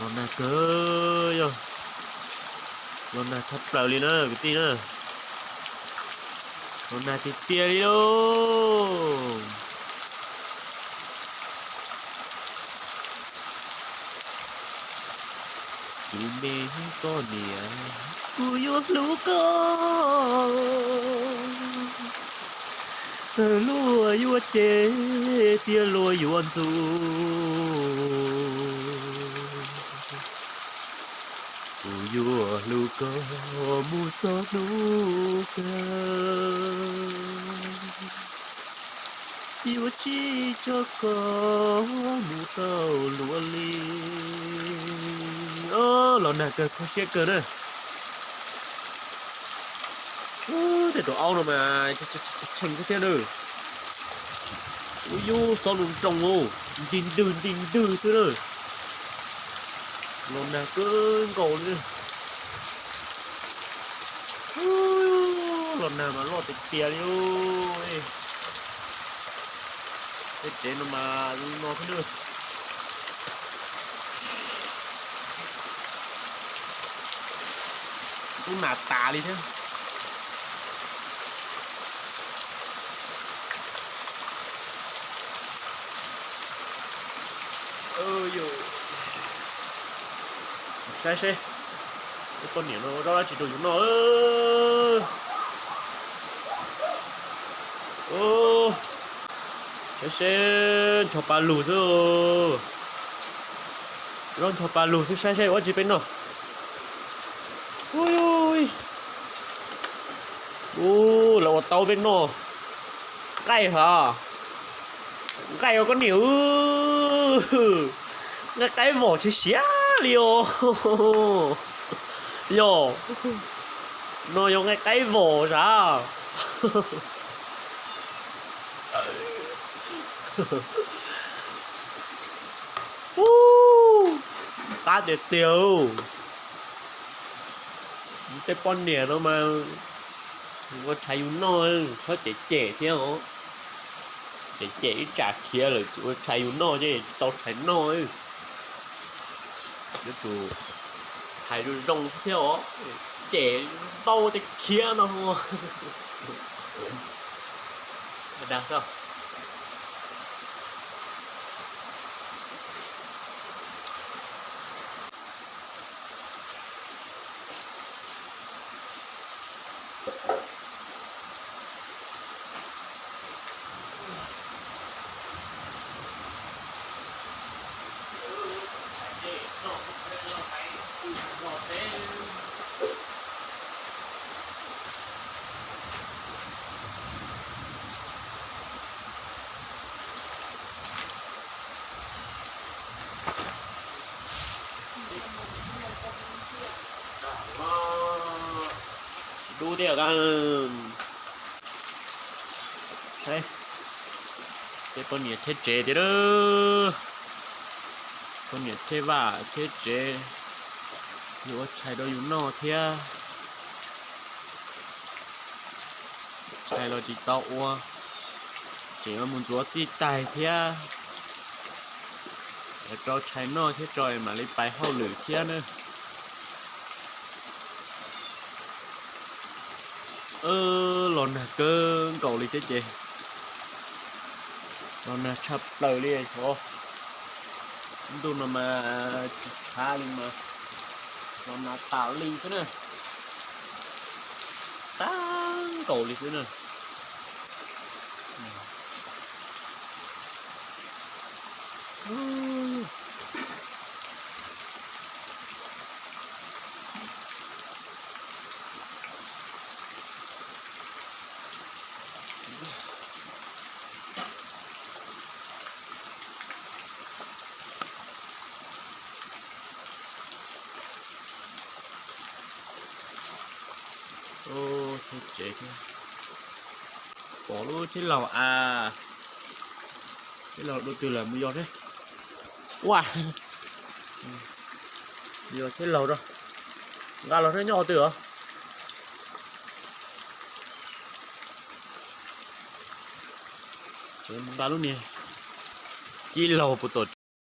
Los nag kawg yog, los nag tshaj plaws li na kwv tij na. Los nag tiag tiag li lauj. Tus me koj niam, kuv yuav hlub koj, txawm luag yuav cem thiab luag yuav ntxub, kuv yuav hlub koj mus txog hnub kawg. Yuav tsis tso koj mus tau luaj li. Los nag kawg kho siab kawg na. Tej tus aub no mas tshee thiab na. Ub yub xob nroos nroos, nti ntwg nti ntwg xwb na. Los nag kawg nkaus li. Los nag mas loj tiag tiag li. Tej tsev no mas zoo no thiab na. Tub nas tas li thiab. Saib seb, poj niam no ua zaub dab tsi rau yus noj. Saib seb, nchos pa lug xwb. Zaub nchos pa lug xwb, saib seb ua tsi peb noj. Ub, lawv ua taub peb noj. Nqaij hov, nqaij os koj niam. Nqaij qaib vos siav siav li os. Yog, no yog nqaij qaib vos sav. Qab tiag tiag. Tej poj niam no mas ua tshais yus noj, txhob cem cem thiab os. Cem cem ib tsam khiav lawm tsis ua tshais yus noj ces tsis tau tshais noj. Yuav tsum tshais zoo zoo thiab os, cem ntau tej khiav no. Dag xwb. Dub thiab. Saib, tej poj niam cheb tsev tiag. Poj niam cheb vaj cheb tsev, yuav ua tshais rau yus noj thiab. Tshais los tsis tau ua, tseem yuav mus ntxuav tij taig thiab. Rau tshais noj thiab tso mam li pais hauj lwm thiab na. Los nag kawg nkaus li thiab ces, los nag tshaj plaws li os. Ntuj no mas tsis tshav li mas, los nag tas li xwb na. Tag nkaus li xwb na. Tsheb tsev thiab. Pom lub tsheb laug a, tsheb laug dua twg lawm mus yos seb. Ua, yos tsheb laug rau, nqa los seb nyob qhov twg os. Mus nqa lub niag cib laug puas tom